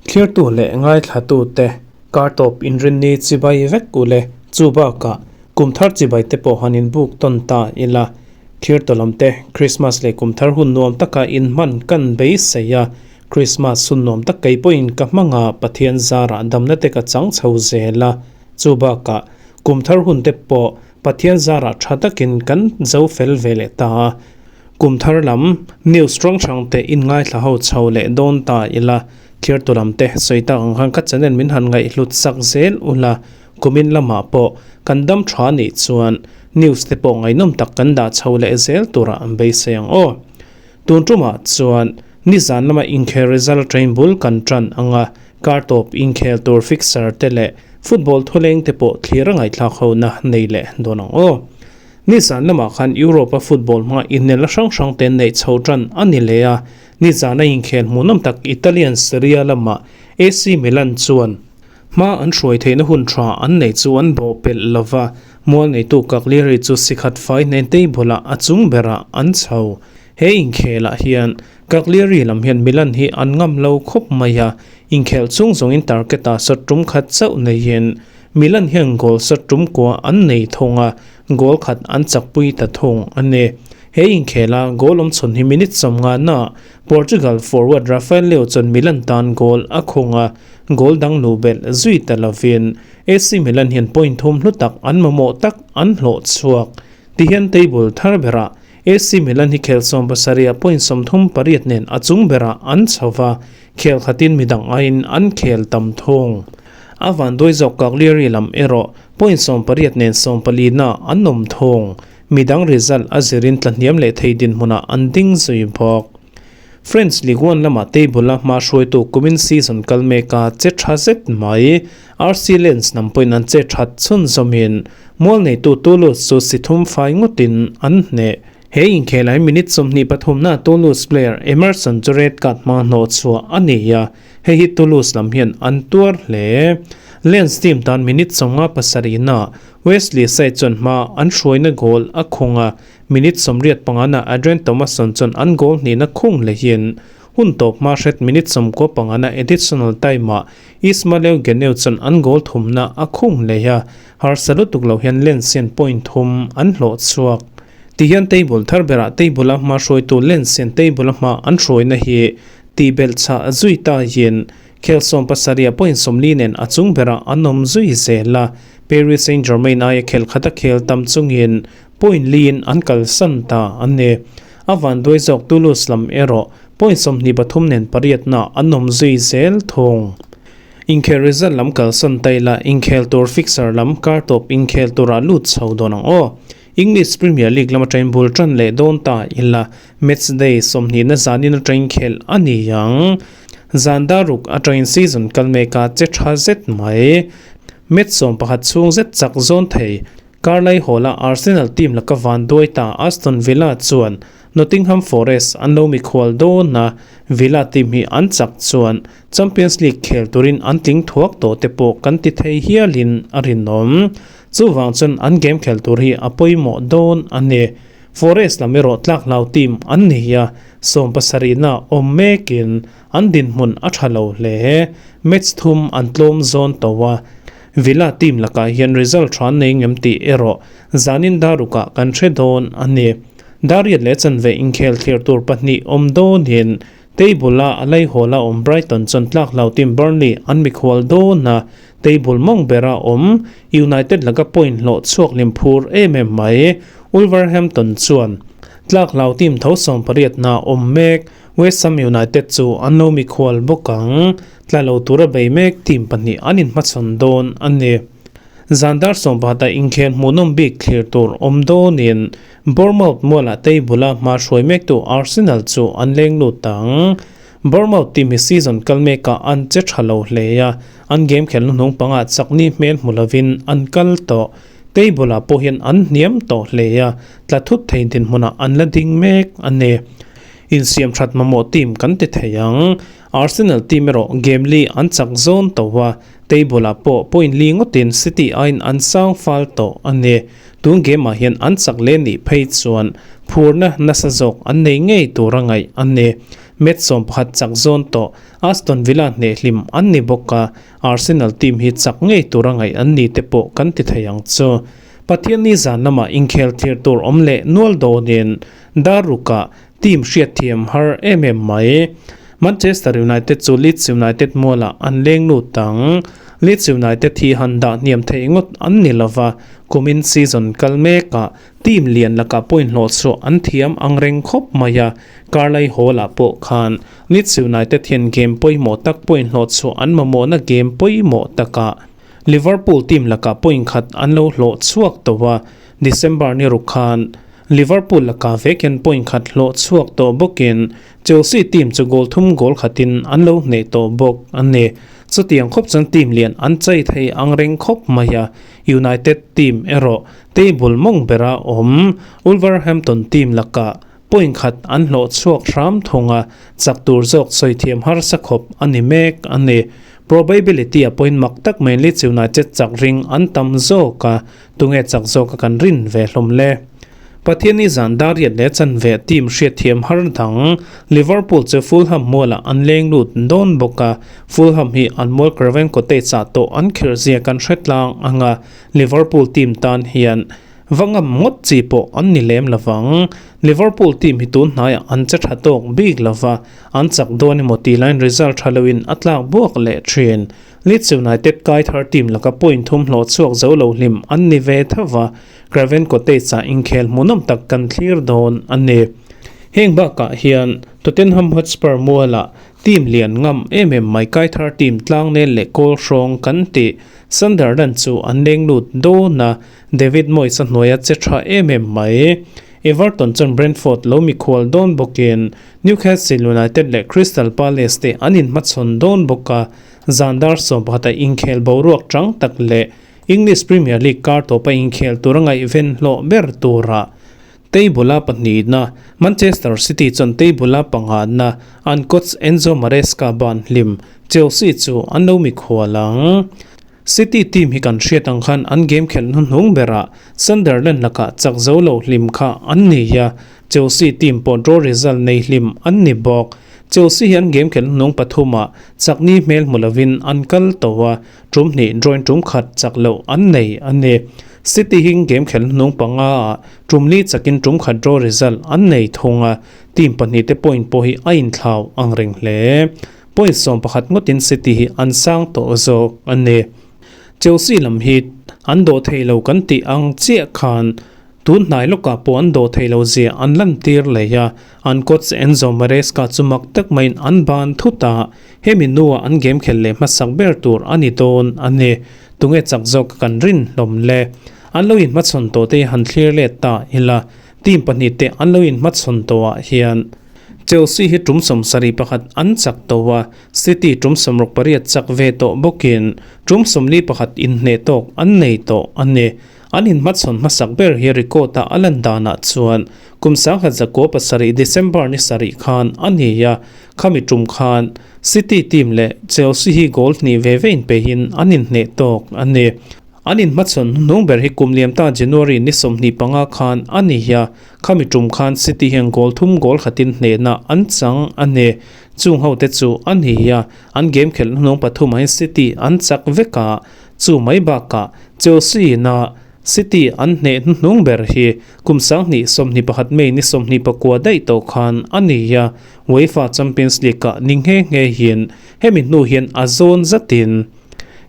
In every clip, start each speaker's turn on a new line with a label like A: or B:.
A: Thlirtu leh ngaithlatute kartawp inrinni chibai vek ule chu bakah kumthar chibai te pawh han inbuk tawn ta ila. Thlirtu lamte Krismas leh kumthar hun nuam taka inhman kan beisei a, Krismas hun nuam tak kei pawhin ka hmang a, Pathian zarah damna te ka chang chho zel a, chu bakah kumthar hun te pawh Pathian zarah tha takin kan zo fel ve leh ta a. Kum thar lam news hrang hrang te in ngaithla ho chho leh dawn ta ila, thirtu lam te sawi tak ang khan ka channel min han ngaihhlut sak zel ula, kumin lamah pawh kan dam tha nih chuan news te pawh ngaihnawm tak kan dah chho leh zel turah an beisei ang aw. Tun tumah chuan nizan lama inkhel result train bul kan tan anga kar tawp inkhel tur fixer te leh football thuleng te pawh thlir a ngaihthlak ho na nei leh dawn ang aw. Nizan lamah khan Europe-a football hmanga inelna hrang hrang te neih chho tan a ni leh a, nizana inkhel hmuhnawm tak Italian Serie A lamah AC Milan chuan hma an hruai theihna hun tha an neih chu an bawh pelh lo va, mual neitu Cagliari chu sikhat fai hnen table-ah a chung berah an chho. He inkhelah hian Cagliari lam hian Milan hi an ngam lo khawp mai a, inkhelh chung zawngin target-ah shot tum khat chauh neiin Milan hian goal shot tum kua an nei thung a, goal khat an chakpui ta thung a ni. He inkhela goal awmchhawn hi minute 50 naah Portugal forward Rafael Leao chuan Milan tan goal a khung a, goal dang luh belh zui ta lovin AC Milan hian point thum hlu tak an mamawh tak an hlawh chhuak. Tihian table thar berah AC Milan hi khel 70 ah point 38 nen a chung berah an chho va, khel khatin midang aiin an khel tam thung. A vanduai zawk Cagliari lam erawh point 18 nen 14 na an awm thung. Midang result a zirin tlahniam leh thei dinhmunah an ding zui bawk. French Ligue 1 lamah table-a hma hruaitu kumin season kal meka che tha zet mai. RC Lens lam pawhin an che that chhunzawmin mual neitu Toulouse chu si thum fai ngawtin an hneh. He inkhelah hi minute 23 na Toulouse player Emerson chu red card hma hnawh chhuah a ni a, hei hi Toulouse lam hian an tuar hle. Lens team tan minute 57 na Wesley Said chuan hma an hruaina goal a khung a, minute 85 na Adrien Thomasson chuan an goal hnihna khung lehin hun tawp hma hret minute 95 na additional time ah Ismail Geneu chuan an goal thumna a khung leh a, harsa lutuk lo hian Lens hian point thum an hlawh chhuak. Tihian table thar berah table a hma hruaitu Lens hian table a hma an hruaina hi tihbelh chah zui ta hian khel 70 ah point 40 nen a chung berah an awm zui zel a, Paris Saint-Germain aia khel khat a khel tam chungin point liin an kalsan ta a ni. A vanduai zawk Toulouse lam erawh Point 23 nen pariatna an awm zui zel thung. Inkhel result lam kalsan ta ila inkhel tur fixture lam kar tawp inkhel turah lut chho dawn ang aw. English Premier League lama train bul tan leh dawn ta ila match day 20 na zanin atangin khelh a ni ang. Zan daruk atangin season kal meka che tha zet mai. Match 11 chhung zet chak zawn thei. Karlai Hall-a Arsenal team laka van duai ta Aston Villa chuan Nottingham Forest an lo mikhual dawn a, Villa team hi an chak chuan Champions League khel turin an tling thuak tawh te pawh kan ti thei hialin a rinawm. Chuvang chuan an game khel tur hi a pawimawh dawn a ni. Forest lam erawh tlak hlau team an ni a, 70 na awm mekin an dinhmun a tha lo hle. Match thum an tlawm zawn tawh a, Villa team lakah hian result tha an nei ngem tih erawh zanin darukah kan hre dawn a ni. Dariat leh chanve inkhel thlir tur pahnih awm dawnin table-a a laihawl a awm Brighton chuan tlak hlau team Burnley an mikhual dawn a, table mawng bera awm United laka point hlawh chhuak hlim phur em em mai. Wolverhampton chuan tlak hlau team tho 18 na awm mek West Ham United chu an lo mikhual bawk ang. Tla lo tura bei mek team pahnih an inhmachhawn dawn a ni. Zandar sawmpahata inkhel hmuhnawm bik thlir tur awm dawnin Bournemouth mualah table-a hma hruai mektu Arsenal chu an leng lut ang. Bournemouth team hi season kal mekah an che tha lo hle a, an game khel hnuhnung pangah chakni hmel hmu lovin an kal tawh. Table-ah pawh hian an hniam tawh hle a, tla thut thei dinhmunah an la ding mek a ni. Insiamthat mamawh team kan ti thei ang. Arsenal team erawh game li an chak zawn tawh a, table ah pawh point li ngawtin City aiin an sang fal tawh a ni. Tun game ah hian an chak leh nih phei chuan phurna nasa zawk an nei ngei tur a ngaih a ni. Match 11 chak zawn tawh Aston Villa hneh hlim an ni bawk a, Arsenal team hi chak ngei tur a ngaih an ni te pawh kan ti thei ang chu. Pathianni zan lamah inkhel thlir tur awm leh nual dawnin dar rukah team hriatthiam har em em mai. Manchester United chu Leeds United mualah an leng lut ang. Leeds United hi han dah hniam theih ngawt an ni lova, kumin season kal mekah team lian lakah point hlawh chhuah an thiam ang reng khawp mai a, Carlai Hall-ah pawh khan Leeds United hian game pawimawh tak point hlawh chhuah an mamawhna game pawimawh takah Liverpool team lakah point khat an lo hlawh chhuak tawh a, December ni ruk khan Liverpool lakah vek hian point khat hlawh chhuak tawh bawkin Chelsea team chu goal thum goal khatin an lo hneh tawh bawk a ni. Chutiang khawp chuan team lian an chai thei ang reng khawp mai a, United team erawh table mawng bera awm Wolverhampton team lakah point khat an hlawh chhuak hram thung a, chak tur zawk sawi thiam harsa khawp a ni mek a ni. Probability a point mak tak mai Leeds United chak ring an tam zawk a, tunge chak zawk a kan rin ve hlawm le? Pathianni zan dar riat leh chanve team hriatthiam har dang Liverpool chu Fulham mualah an leng lut dawn bawk a, Fulham hi an mual Craven Cottage ah tawh an khirh zia kan hre tlang ang a, Liverpool team tan hian Va ngam ngawt chi pawh an ni lem lovang. Liverpool team hi tun hnaiah an che tha tawk bik lova, an chak dawn emaw tih laiin result tha loin a tlak buak leh thin. Leeds United kai thar team laka point thum hlawh chhuak zo lo hlim an ni ve tho va, Craven Cottage-ah inkhel hmuhnawm tak kan thlir dawn a ni. Heng bakah hian Tottenham Hotspur mualah team lian ngam em em mai kai thar team tlangnel leh kawl hrawng kan tih Sunderland chu an leng lut dawn a, David Moyes a hnuaia che tha em em mai. Everton chuan Brentford lo mikhual dawn bawkin Newcastle United leh Crystal Palace te an inhmachhawn dawn bawk a, zan dar 11 a inkhel boruak chang tak leh English Premier League kar tawpa inkhel tur a ngaihven hlawh ber tura table a pahnihna Manchester City chuan table a pangatna an coach Enzo Maresca ban hlim Chelsea chu an lo mikhual ang. City team hi kan hriat ang khan an game khelh hnuhnung berah Sunderland lakah chak zo lo hlim kha an ni a, Chelsea team pawh draw result nei hlim an ni bawk. Chelsea hi an game khelh hnuhnung pathumah chakni hmel hmu lovin an kal tawh a, tum hnih drawing tum khat chak loh an nei a ni. City hi game khelh hnuhnung panga ah tum li chakin tum khat draw result an nei thung a, team pahnih te point pawh hi a inthlau ang reng hle. Point 11 ngawtin City hi an sang tawh zawk a ni. Chelsea lam hi an dawh thei lo kan tih ang chiah khan tun hnai lawkah pawh an dawh thei lo zia an lantir leh a, an coach Enzo Maresca chu mak tak maiin an ban thut a, hemi hnuah an game khelh leh hmasak ber tur a ni dawn a ni. Tunge chak zawk kan rin hlawm le? An lo inhmachhawn tawh te hi han thlir let ta ila, team pahnih te an lo inhmachhawn tawhah hian Chelsea hi tum 71 an chak tawh a, City tum 68 chak ve tawh bawkin tum 41 inhneh tawk an nei tawh a ni. An inhmachhawn hmasak ber hi record-a a lan danah chuan kum 1907 December ni sarih khan a ni a, khami tum khan City team leh Chelsea hi goal hnih ve ve inpeihin an inhneh tawk a ni. An inhmachhawn hnuhnung ber hi kum liam ta January ni 25 khan a ni a, khami tum khan City hian goal thum goal khatin hnehna an chang a ni. Chung ho te chu a ni a, an game khelh hnuhnung pathum ah hian City an chak vek a, chu mai bakah Chelsea ina City an hneh hnuhnung ber hi kum 2021 May ni 29 daih tawh khan a ni a, UEFA Champions League ah ni nghe nghe hian hemi hnu hian a zawn zatin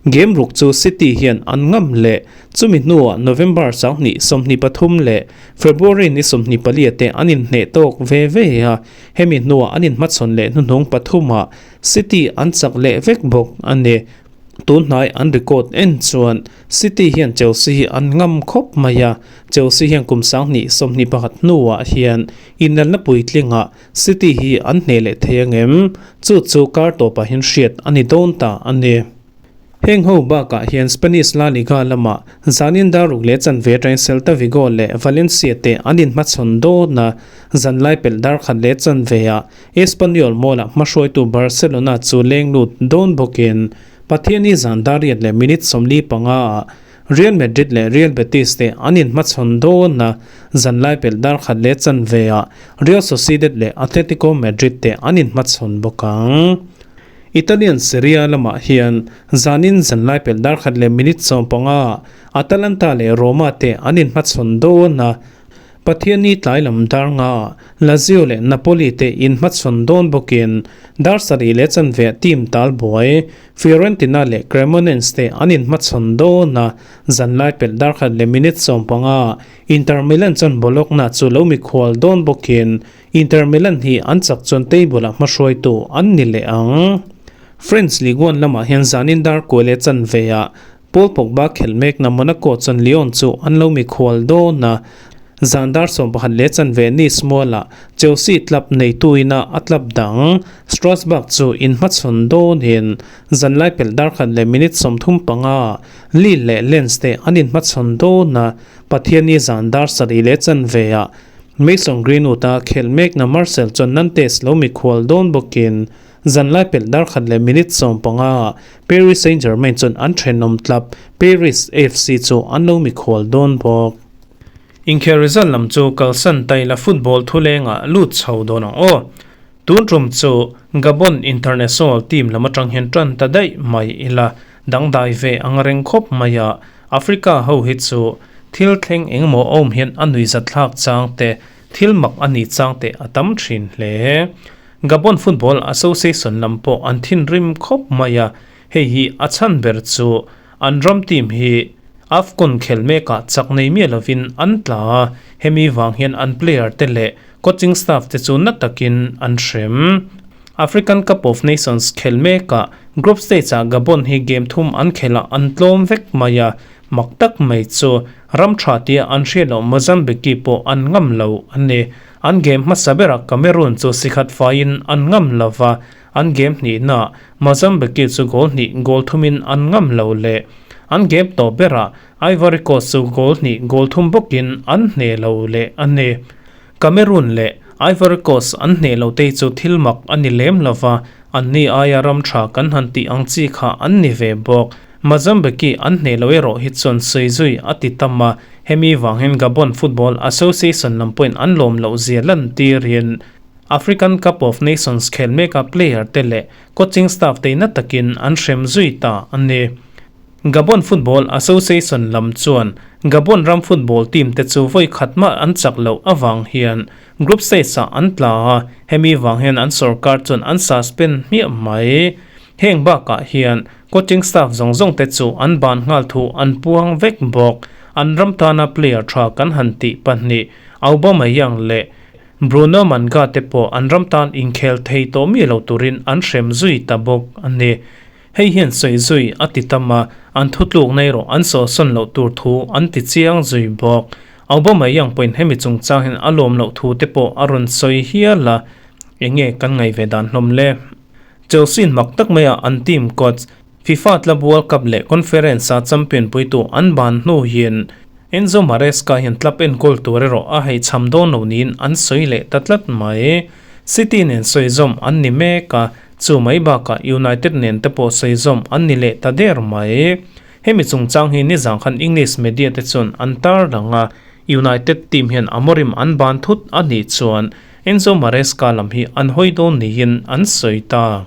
A: Game ruk chu City hian an ngam leh chumi hnuah November 2023 leh February ni 24 te an inhneh tawk ve ve a, hemi hnuah an inhmachhawn leh hnuhnung pathumah City an chak leh vek bawk a ni. Tun hnai an record en chuan City hian Chelsea hi an ngam khawp mai a, Chelsea hian kum 2021 hnuah hian inelna puitlingah City hi an hneh leh thei ang em? Chu chu kar tawpah hian hriat a ni dawn ta a ni. Heng ho bakah hian Spanish La Liga lamah zanin dar ruk leh chanve atangin Celta Vigo leh Valencia te an inhmachhawn dawn a, zanlai pelh dar khat leh chanveah Espanyol Mall-ah hmahruaitu Barcelona chu leng lut dawn bawkin Pathiani zan dar riat leh minute 45 ah Real Madrid leh Real Betis te an inhmachhawn dawn a, zanlai pelh dar khat leh chanveah Real Sociedad leh Atletico Madrid te an inhmachhawn bawk ang. Italian Serie A lamah hian zanin zanlai pelh dar khat leh minute 15 ah Atalanta leh Roma te an inhmachhawn dawn a, Pathianni tlai lam dar nga ah Lazio leh Napoli te inhmachhawn dawn bawkin dar sarih leh chanve team tal buai Fiorentina leh Cremonense te an inhmachhawn dawn a, zanlai pelh dar khat leh minute 15 ah Inter Milan chuan Bologna chu lo mikhual dawn bawkin Inter Milan hi an chak chuan table ah hmahruaitu an ni leh ang. French Ligue 1 lamah hian zanin dar kuai leh chanve ah Paul Pogba khelh mekna Monaco chuan Lyon chu an lo mikhual dawn a, zan dar 11 leh chanve Nice mualah Chelsea club neituina a club dang Strasbourg chu inhmachhawn dawnin zanlai pelh dar khat leh minute 35 ah Lille leh Lens te an inhmachhawn dawn a, Pathianni zan dar sarih leh chanve ah Mason Greenwood-a khelh mekna Marcel chuan Nantes lo mikhual dawn bawkin zanlai pelh dar khat leh minute 15 ah Paris Saint-Germain chuan an thenawm club Paris FC chu an lo mikhual dawn bawk. Inkhel result lam chu kalsan taila football thulengah lut chho dawn ang aw. Tun tum chu Gabon international team lam atang hian tan ta daih mai ila dangdai ve ang reng khawp mai a, Africa ho hi chu thil thleng engemaw awm hian a nuihzat thlak chang te, thil mak a nih chang te a tam thin hle. Gabon Football Association lam pawh an thinrim khawp mai a, hei hi a chhan ber chu an ram team hi AFCON khel mekah chak nei miah lovin an tla a, hemi vang hian an player te leh coaching staff te chu na takin an hrem. African Cup of Nations khel mekah group stage ah Gabon hi game thum an khelh ah an tlawm vek mai a, mak tak mai chu ram tha tia an hriat loh Mozambique pawh an ngam lo a ni. An game hmasa berah Cameroon chu sikhat faiin an ngam lo va, an game hnihnaah Mozambique chu goal hnih goal thumin an ngam lo leh an game tawh berah Ivory Coast chu goal hnih goal thum bawkin an hneh lo leh a ni. Cameroon leh Ivory Coast an hneh lo te chu thil mak a ni lem lo va, anni aia ram tha kan han tih ang chi kha an ni ve bawk. Mozambique an hneh lo erawh hi chuan sawi zui a ti tam a, hemi vang hian Gabon Football Association lam pawhin an lawm loh zia lantirin African Cup of Nations khel meka player te leh coaching staff te na takin an hrem zui ta a ni. Gabon Football Association lam chuan Gabon ram football team te chu vawi khat mah an chak loh avang hian group stage ah an tla a, hemi vang hian an sorkar chuan an suspend hmiah mai. Heng bakah hian coaching staff zawng zawng te chu an ban nghal thu an puang vek bawk. An ram tana player tha kan han tih pahnih Aubameyang leh Bruno Manga te pawh an ram tan inkhel thei tawh mi lo turin an hrem zui ta bawk a ni. Hei hian sawi zui a ti tam a, an thutlukna erawh an sawhsawn loh tur thu an ti chiang zui bawk. Aubameyang pawhin hemi chungchang hian a lawm loh thu te pawh a rawn sawi hial a, enge kan ngaih ve dan hlawm le? Chelsea in mak tak maia an team coach FIFA Club World Cup leh Conference-a champion puitu an ban hnu hian Enzo Maresca hian club enkawl tur erawh a haihchham dawn lo niin an sawi leh ta tlat mai. City nen sawi zawm an ni mek a, Chu mai bakah United nen te pawh sawi zawm an ni leh ta der mai. Hemi chungchang hi nizang khan English media te chuan an tar lang a, United team hian Amorim an ban thut a nih chuan Enzo Maresca lam hi an hawi dawn niin an sawi ta.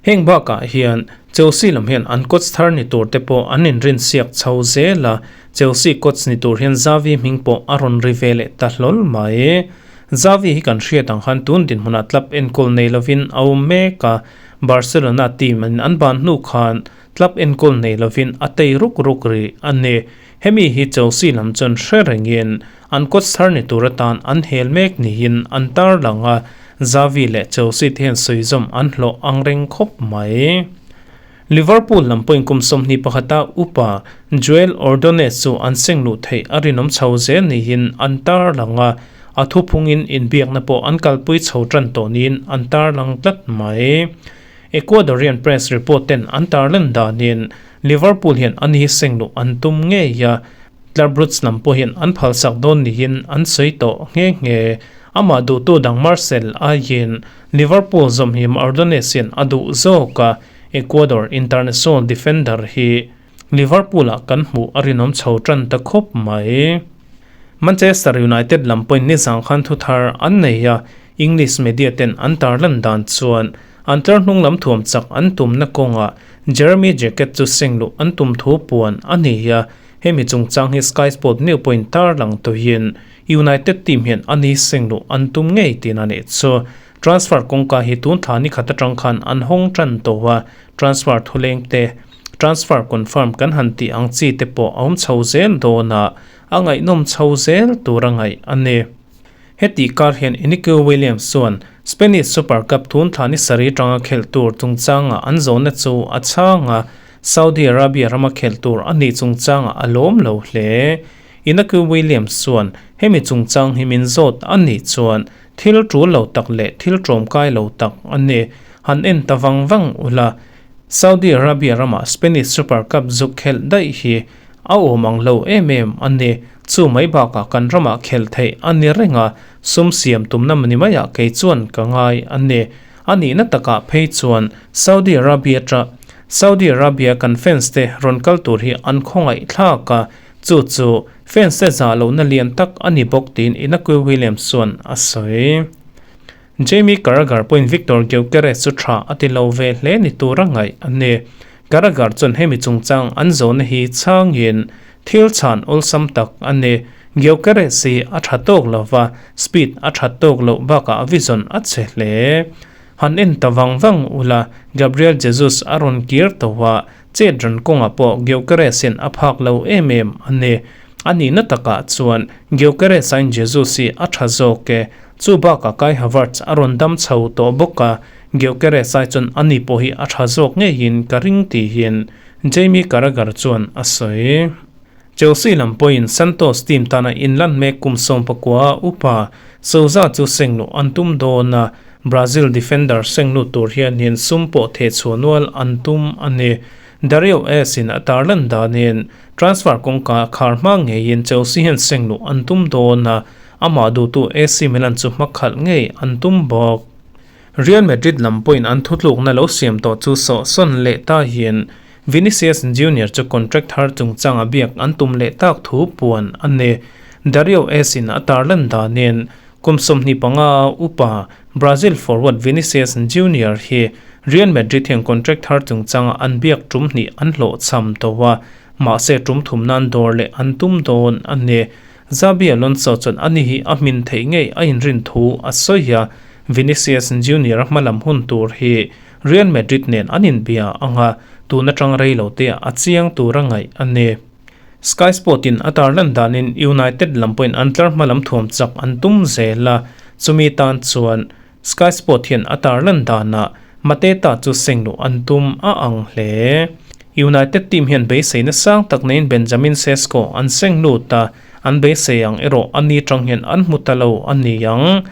A: Heng bakah hian Chelsea lam hian an coach thar ni tur te pawh an inrin siak chho zel a, Chelsea coach ni tur hian Xavi hming pawh a rawn ri ve leh ta hlawl mai. Xavi hi kan hriat ang khan tun dinhmunah club enkawl nei lovin a awm mek a, Barcelona team in an ban hnu khan club enkawl nei lovin a tei ruk ruk rih a ni. Hemi hi Chelsea lam chuan hre rengin an coach thar ni tur atan an hel mek niin an tarlang a, Xavi leh Chelsea te hian sawizawm an hlawh ang reng khawp mai. Liverpool lam pawhin kum 21 a upa Joel Ordonez chu an seng luh theih a rinawm chho zel niin an tarlang a, a thuphungin inbiakna pawh an kalpui chho tan tawh niin an tarlang tlat mai. Ecuadorian press report ten an tarlan danin Liverpool hian an hi seng luh an tum ngei a, Club Brugge lam pawh hian an phalsak dawn niin an sawi tawh nghe nghe. Amah duhtu dang Marcel aiin Liverpool zawm hi Mardones hian a duh zawk a, Ecuador international defender hi Liverpool-ah kan hmuh a rinawm chho tan ta khawp mai. Manchester United lam pawhin nizang khan thu thar an nei a, English media ten an tarlan dan chuan an tlar hnung lam thuam chak an tumna kawngah Jeremy Jacquet chu seng luh an tum thu puan a ni a, hemi chungchang hi Sky Sport News pawhin tarlang tuihin United team hian a ni seng luh an tum ngei tihna nih chu. Transfer kawngka hi tun thla ni khat atang khan an hawng tan tawh a, transfer thuleng te, transfer confirm kan han tih ang chi te pawh a awm chho zel dawn a, a ngaihnawm chho zel tur a ngaih a ni. Heti kar hian Iñaki Williams chuan Spanish Super Cup tun thla ni sarih atanga khelh tur chungchanga an zawhna chu a chhang a, Saudi Arabia rama khelh tur a nih chungchangah a lawm lo hle. Iñaki Williams chuan hemi chungchang hi min zawt a nih chuan thil tul lo tak leh thil tlawmkai lo tak a ni. Han en ta vang vang ula, Saudi Arabia ramah Spanish Super Cup zuk khelh daih hi a awm ang lo em em a ni. Chu mai bakah kan ramah khelh theih a ni reng a, sum siam tumna ni maiah kei chuan ka ngai a ni. A nihna takah phei chuan Saudi Arabia ta Saudi Arabia kan fans te rawn kal tur hi an khawngaih thlak a, chu chu fans te zah lohna lian tak a ni bawk tiin Inaki Williams chuan a sawi. Jamie Carragher pawhin Viktor Gyökeres chu tha a ti lo ve hle ni tura ngaih a ni. Carragher chuan hemi chungchang an zawhna hi chhangin thil chhan awlsam tak a ni. Gyökeres hi a tha tawk lo va, speed a that tawk loh bakah vision a chhe hle. Han en ta vang vang ula, Gabriel Jesus a rawn kir tawh a, chet ran kawngah pawh Gyökeres hian a phak lo em em a ni. A nihna takah chuan Gyökeres aiin Jesus hi a tha zawk e. Chu bakah Kai Havertz a rawn dam chho tawh bawk a, Gyökeres ai chuan ani pawh hi a tha zawk ngeiin ka ring tihin Jamie Carragher chuan a sawi. Chelsea lam pawhin Santos team tana inlan mek kum 19 upa Souza chu seng luh an tum dawn a, Brazil defender seng lut tur hianin sum pawh theh chhuah nual an tum a ni. Dario S in a tarlan danin transfer kawngka khar hma ngeiin Chelsea hian seng luh an tum dawn a, Amah duhtu AC Milan chu hmakhalh ngei an tum bawk. Real Madrid lam pawhin an thutlukna lo siam tawh chu sawhsawn leh ta hian Vinicius Junior chu contract thar chungchanga biak an tum leh tak thu puan a ni. Dario S in a tarlan danin kum 25 upa Brazil forward Vinicius Junior hi Real Madrid hian contract thar chungchanga an biak tum hnih an hlawhchham tawh a, mahse tum thum nan dawr leh an tum dawn a ni. Xabi Alonso chuan ani hi a hmin theih ngei a inrin thu a sawi a, Vinicius Junior hmalam hun tur hi Real Madrid nen an inbia ang a, tun atang rei lo te a chiang tur a ngaih a ni. Sky Sport in a tarlan danin United lam pawhin an tlar hmalam thuam chak an tum zel a, chumi tan chuan Sky Sport hian a tarlan danah Mateta chu seng luh an tum a ang hle. United team hian beiseina sang tak neiin Benjamin Sesko an seng lut a, an beisei ang erawh a ni tang hian an hmu ta lo a ni ang.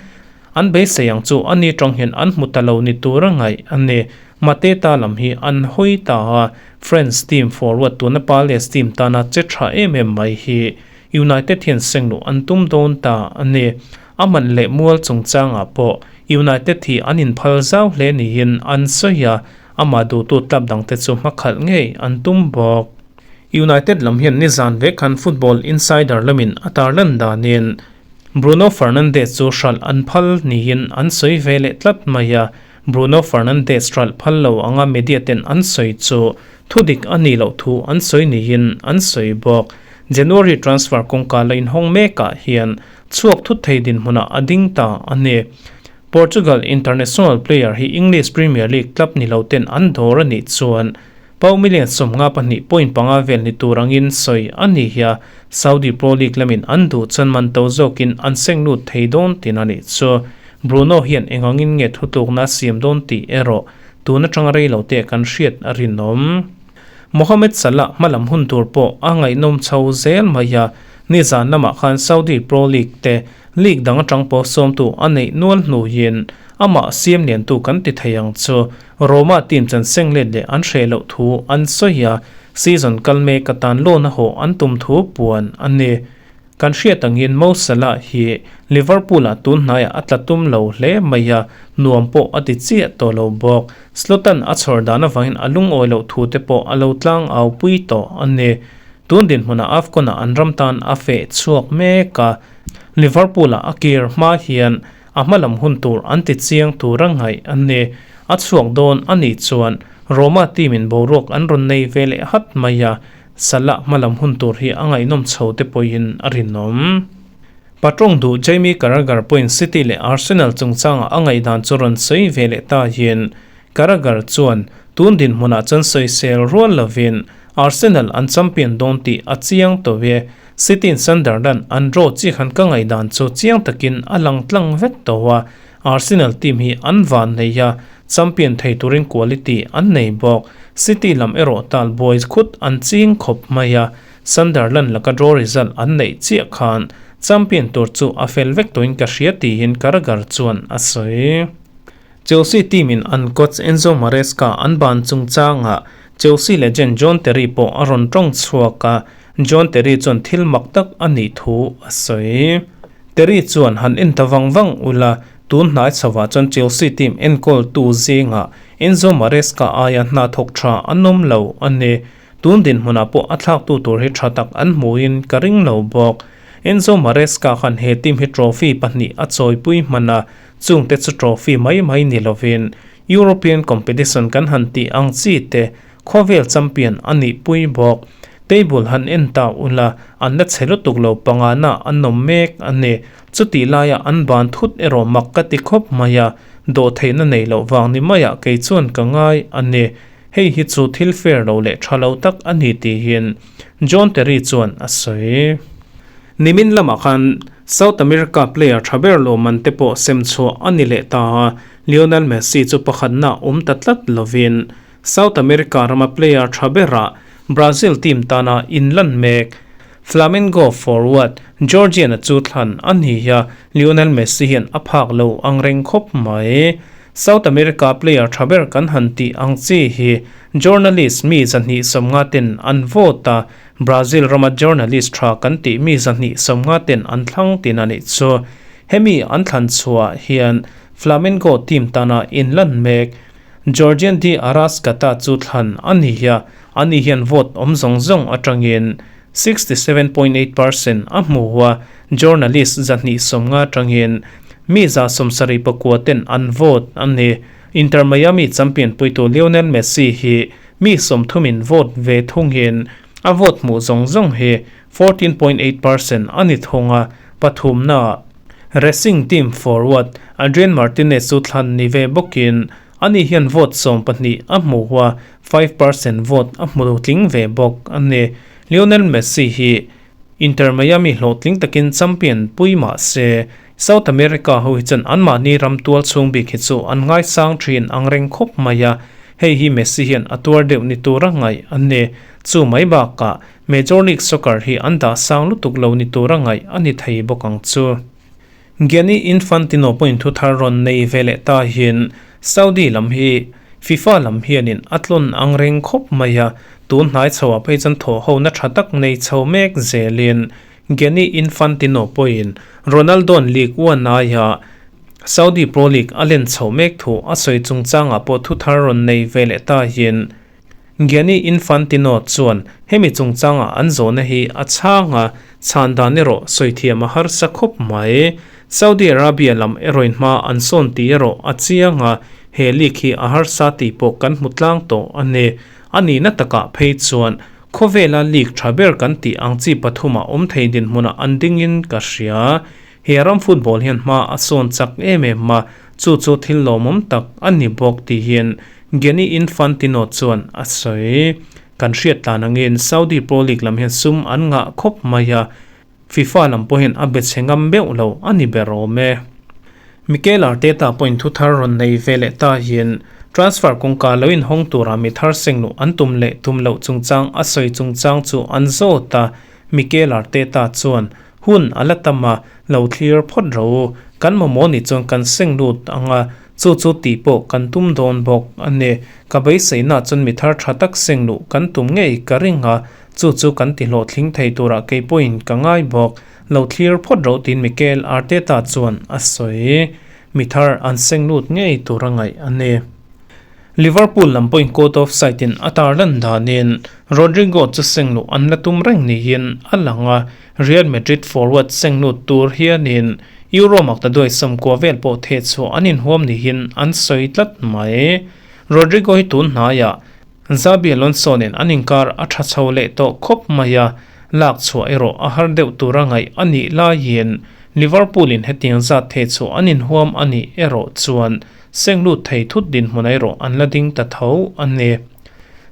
A: An beisei ang chu a ni tang hian an hmu ta lo ni tur a ngaih a ni. Mateta lam hi an hawi ta a, France team forward tuna Palace team tana che tha em em mai hi United hian seng luh an tum dawn ta a ni. A man leh mual chungchangah pawh United hi an inphal zau hle niin an sawi a, amah duhtu club dangte chu hmakhalh ngei an tum bawk. United lam hian nizan vek khan Football Insider lamin a tarlan danin Bruno Fernandes chu hralh an phal niin an sawi ve leh tlat mai a, Bruno Fernandes hralh phal lo anga media ten an sawi chu thudik a nih loh thu an sawi niin an sawi bawk. January transfer kawngka la inhawng mekah hian Chhuak thut thei dinhmunah a ding ta a ni. Portugal international player hi English Premier League club ni lo ten an dawr a nih chuan pau million 52.5 vel ni tur angin sawi a ni hi a, Saudi Pro League lamin an duh chuan man to zawkin an seng lut thei dawn tin a nih chu. Bruno hian engangin nge thutlukna a siam dawn tih erawh tun atanga rei lo te kan hriat a rinawm. Mohamed Salah hmalam hun tur pawh a ngaihnawm chho zel mai a, nizan lamah khan Saudi Pro League te league dang atang pawh sawmtu a neih nual hnuin amah siam liantu kan ti thei ang chu. Roma team chan seng let leh an hreh loh thu an sawi a, season kal mek atan loan a hawh an tum thu puan a ni. Kan hriat angin Mo Salah hi Liverpool-ah tun hnaiah a tla tum lo hle mai a, nuam pawh a ti chiah tawh lo bawk. Slot-a'n a chhawr dan avangin a lungawi loh thu te pawh a lo tlang au pui tawh a ni. Tun dinhmunah AFCON-ah an ram tan a feh chhuak mek a, Liverpool-ah a kir hma hian a hma lam hun tur an ti chiang tur a ngaih a ni. A chhuak dawn a nih chuan Roma team-in boruak an rawn nei ve leh hat mai a, Salah hma lam hun tur hi a ngaihnawm chho te pawhin a rinawm. Patawng duh Jamie Carragher pawhin City leh Arsenal chungchangah a ngaihdan chu rawn sawi ve leh ta hian Carragher chuan tun dinhmunah chuan sawisel rual lovin Arsenal an champion dawn tih a chiang tawh e. City in Sunderland an draw chi khan ka ngaihdan chu chiang takin a lang tlang vek tawh a, Arsenal team hi an van nei a, champion thei turin quality an nei bawk. City lam erawh tal buai khut an ching khawp mai a, Sunderland laka draw result an neih chiah khan champion tur chu a fel vek tawhin ka hria tiin Carragher chuan a sawi. Chelsea team in an coach Enzo Maresca an ban chungchangah Chelsea legend John Terry pawh a rawn tawng chhuak a, John Terry chuan thil mak tak a nih thu a sawi. Terry chuan han en ta vang vang ula, tun hnai chhovah chuan Chelsea team enkawltu zingah Enzo Maresca aia hna thawk tha an awm lo a ni. Tun dinhmunah pawh a thlaktu tur hi tha tak an hmuhin ka ring lo bawk. Enzo Maresca khan he team hi trophy pahnih a chawipui hman a, chungte chu trophy mai mai ni lovin European competition kan han tih ang chi te khawvel champion a nih pui bawk. Table han en ta ula, an la chhe lutuk lo pangana an awm mek a ni. Chutih laia an ban thut erawh mak ka ti khawp mai a, dawhtheihna nei loh vang ni maiah kei chuan ka ngai a ni. Hei hi chu thil fair lo leh tha lo tak a ni tihin John Terry chuan a sawi. Nimin lamah khan South America player tha ber lawmman te pawh sem chhuah a ni leh ta a, Lionel Messi chu pakhatna awm ta tlat lovin South America rama player tha berah Brazil team tana inlan mek Flamengo forward Jorginho chu thlan a ni a, Lionel Messi hian a phak lo ang reng khawp mai. South America player tha ber kan han tih ang chi hi journalist mi 250 ten an vote a, Brazil rama journalist tha kan tih mi 250 ten an thlang tin a nih chu. Hemi an thlan chhuah hian Flamengo team tana inlan mek Georgian de Arrascaeta chu thlan a ni a, ani hian vote awm zawng zawng atangin 67.8 percent a hmu a, journalist 250 atangin mi 79 ten an vote a ni. Inter Miami champion puitu Lionel Messi hi mi 30 in vote ve thungin a vote hmuh zawng zawng hi 14.8 percent a ni thung a, pathumnaah Racing team forward Adrian Martinez chu thlan ni ve bawkin ani hian vote 12 a hmu a, 5% vote a hmu tling ve bawk a ni. Lionel Messi hi Inter Miami hlawhtling takin champion pui mah se, South America ho hi chuan anmahni ram tual chhung bik hi chu an ngaisang thin ang reng khawp mai a, hei hi Messi hian a tuar deuh ni tura ngaih a ni. Chu mai bakah Major League Soccer hi an dah sang lutuk lo ni tura ngaih a ni thei bawk ang chu. Gianni Infantino pawhin thu thar rawn nei ve leh ta hian Saudi lam hi FIFA lam hianin a tlawn ang reng khawp mai a, tun hnai chhoah phei chuan thawh hona tha tak nei chho mek zelin Gianni Infantino pawhin Ronaldo-a'n League One aia Saudi Pro League a len chhoh mek thu a sawi chungchangah pawh thu thar rawn nei ve leh ta hian Gianni Infantino chuan hemi chungchanga an zawhna hi a chhang a, chhan dan erawh sawi thiam a harsa khawp mai. Saudi Arabia lam erawhin hma an sawn tih erawh a chiang a, he league hi a harsa tih pawh kan hmu tlang tawh a ni. A nihna takah phei chuan khawvela league tha ber kan tih ang chi pathumah awm thei dinhmunah an dingin ka hria. He ram football hian hma a sawn chak em em a, chu chu thil lawmawm tak a ni bawk tihin Gianni Infantino chuan a sawi. Kan hriat tlan angin Saudi Pro League lam hian sum an ngah khawp mai a, FIFA lam pawh hian a be chhe ngam meuh lo a ni ber awm e. Mikel Arteta pawhin thu thar rawn nei ve leh ta hian transfer kawngka lo inhawng tura mi thar sengluh an tum leh tum loh chungchang a sawi chungchang chu an zawt a, Mikel Arteta chuan hun a la tam a, lo thlir phawt ro. Kan mamawh nih chuan kan seng lut ang a. Chu chu tih pawh kan tum dawn bawk a ni. Ka beiseina chuan mi thar tha tak seng luh kan tum ngei ka ring a, chu chu kan ti hlawhtling thei turah kei pawhin ka ngai bawk. Lo thlir phawt ro tiin Mikel Arteta chuan a sawi. Mi thar an seng lut ngei tur a ngaih a ni. Liverpool lam pawhin caught offside in a tarlan danin Rodrygo chu seng luh an la tum reng niin a lang a, Real Madrid forward seng lut tur hianin Euro maktaduai sawmkua vel pawh theh chhuah an inhuam niin an sawi tlat mai. Rodrygo hi tun hnaiah Xabi Alonso nen an inkar a tha chho leh tawh khawp mai a, lak chhuah erawh a har deuh tura ngaih a nih laiin Liverpool in hetiang zat theh chhuah an inhuam a nih erawh chuan seng lut thei thut dinhmun erawh an la ding ta tho a ni.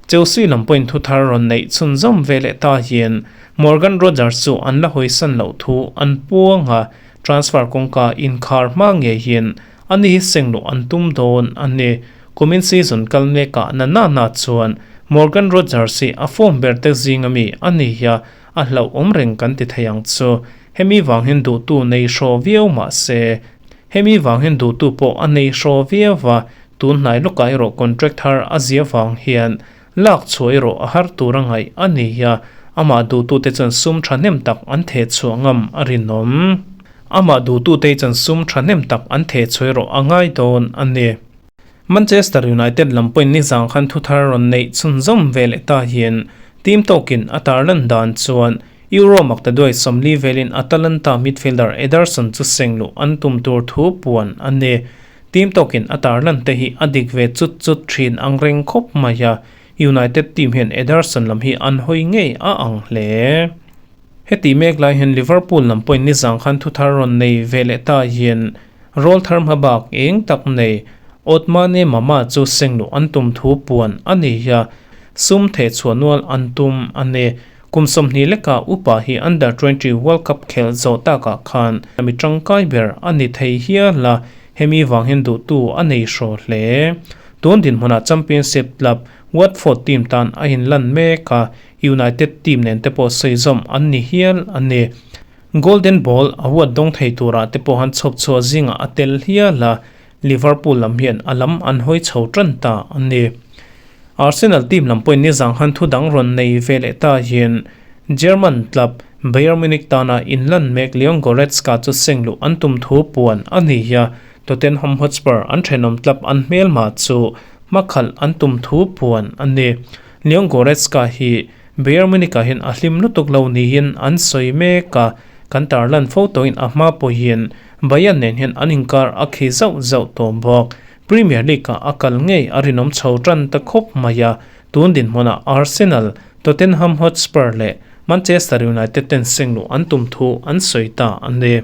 A: Chelsea lam pawhin thu thar rawn neih chhunzawm ve leh ta hian Morgan Rogers chu an la hawisan loh thu an puang a, transfer kawngka inkhar hma ngei hian a ni hi seng luh an tum dawn a ni. Kumin season kal mekah na na na chuan Morgan Rogers hi a form ber te zing ami a ni a, a hlauhawm reng kan ti thei ang chu. Hemi vang hian duhtu nei hraw viau mah se, hemi vang hian duhtu pawh a nei hraw viau va, tun hnai lawkah erawh contract thar a zia vang hian lak chhuah erawh a har tur a ngaih a ni a, amah duhtute chuan sum thahnem tak an theh chhuah ngam a rinawm. Amah duhtute chuan sum thahnem tak an theh chhuah erawh a ngai dawn a ni. Manchester United lam pawhin nizang khan thuthar rawn neih chhunzawm ve leh ta hian team tawkin a tarlan dan chuan Euro maktaduai 40 velin Atalanta midfielder Ederson chu seng luh an tum tur thu puan a ni. Team tawkin a tarlan te hi a dik ve chut chut thin ang reng khawp mai a, United team hian Ederson lam hi an hawi ngei a ang hle. Heti mek lai hian Liverpool lam pawhin nizang khan thuthar rawn nei ve leh ta hian rawl thar hma bak eng tak nei Othmane Mama chu seng luh an tum thu puan a ni a, sum theh chhuah nual an tum a ni. Kum 20 leka upa hi Under 20 World Cup khelh zawh takah khan mi tangkai ber a ni thei hial a, hemi vang hian duhtu a nei hraw hle. Tun dinhmunah Championship club Watford team tan a inlan mek a, United team nen te pawh sawi zawm an ni hial a ni. Golden Ball award dawng thei turah te pawh han chhawp chhuah zingah a tel hial a, Liverpool lam hian a lam an hawi chho tan ta a ni. Arsenal team lam pawhin nizang han thu dang rawn nei ve leh ta hian German club Bayern Munich tana inlan mek Leon Goretzka chu seng luh an tum thu puan a ni a, Tottenham Hotspur an thenawm club an hmelma chu hmakhalh an tum thu puan a ni. Leon Goretzka hi Bayern Munich-ah hian a hlim lutuk lo niin an sawi mek a, kan tarlan fo tawhin a hma pawhin Bayern nen hian an inkar a khi zauh zauh tawh bawk. Premier League-ah a kal ngei a rinawm chho tan ta khawp mai a, tun dinhmunah Arsenal, Tottenham Hotspur leh Manchester United ten seng luh an tum thu an sawi ta a ni.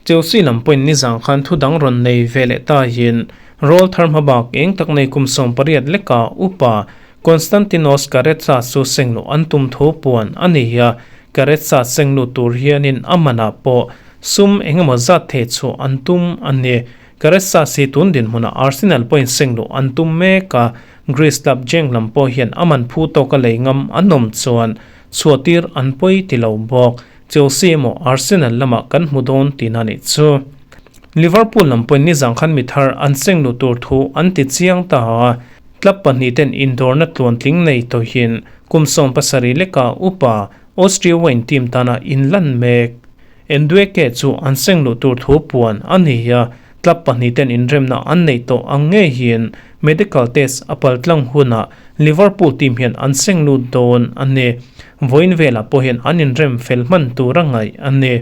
A: Chelsea lam pawhin nizang khan thu dang rawn nei ve leh ta hian rawl thar hma bak eng tak nei kum 18 leka upa Konstantinos Karetsas chu seng luh an tum thu puan a ni a, Karetsas seng lut tur hianin a manah pawh sum eng emaw zat thei chhuah an tum a ni. Karetsas hi tun dinhmunah Arsenal pawhin seng luh an tum mek a, Greece club Genk lam pawh hian a man phu tawka lei ngam an awm chuan chhuahtir an pawi ti lo bawk. Chelsea emaw Arsenal lamah kan hmu dawn tihna a nih chu. Liverpool lam pawhin nizang khan mi thar an seng luh tur thu an ti chiang ta a, club pahnih ten indawrna tluantling nei tawhin kum 17 leka upa Austria Wayne team tana inlan mek. Endueke chu an seng luh tur thu puan a ni a, club pahnih ten inremna an neih tawh ang ngei hian medical test a paltlang hunah Liverpool team hian an seng lut dawn a ni. Vawiin velah pawh hian an inrem fel hman tur a ngaih a ni.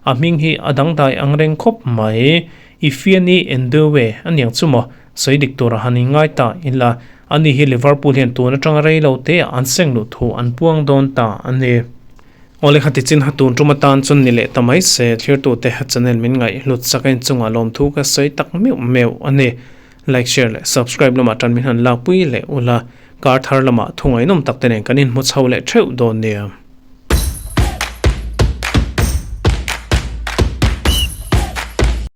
A: A hming hi a dangdai ang reng khawp mai. Ifeanyi Endewe a niang chu maw? Sawi dik tura han inngai ta ila. Ani hi Liverpool hian tun atanga rei lo te ah an seng luh thu an puang dawn ta a ni. Awle kha tichin ha tun tum atan chuan ni leh ta mai se, thlirtute ha channel min ngaih hlut sak a inchungah lawmthu ka sawi tak meuh meuh a ni. Like, share leh subscribe lamah tan min han lakpui leh ula, kar thar lamah thu ngaihnawm tak te nen kan inhmu chho leh theuh dawn nia.